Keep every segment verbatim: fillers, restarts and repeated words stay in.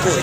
Tak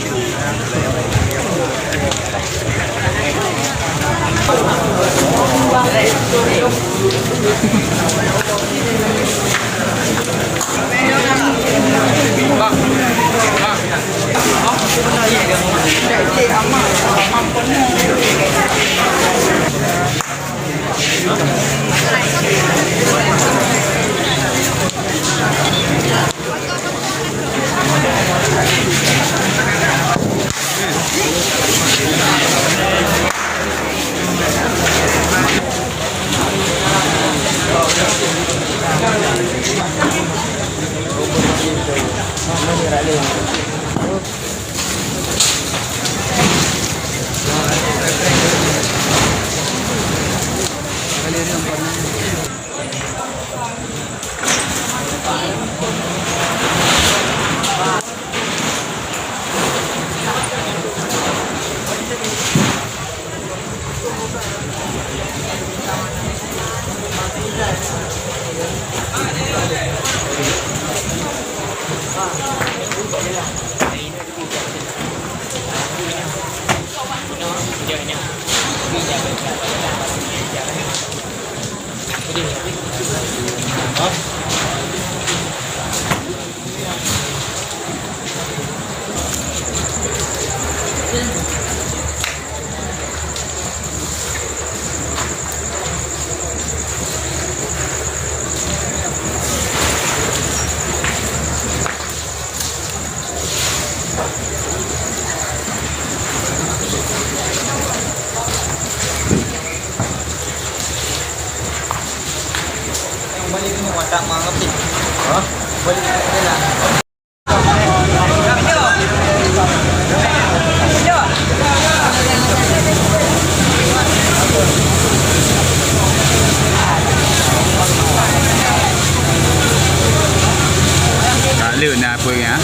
leuet na peue nyan.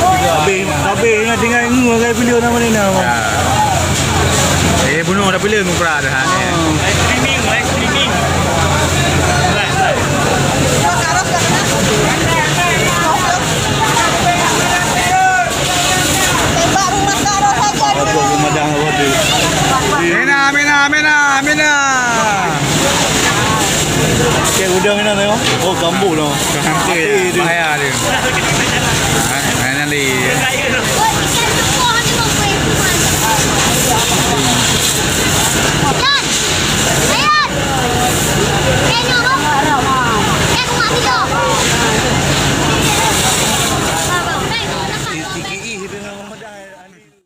Habéh, habéh nyan tinggai ngeue gai beliau nama ni nama. Ya. Eh, bunoe dah beliau mupra dah, eh. Live streaming, live streaming. Live, live. Mina, mina, mina, mina. Cek udang mina tengok. Oh, gambut lah. Sampai dia. Bahaya dia.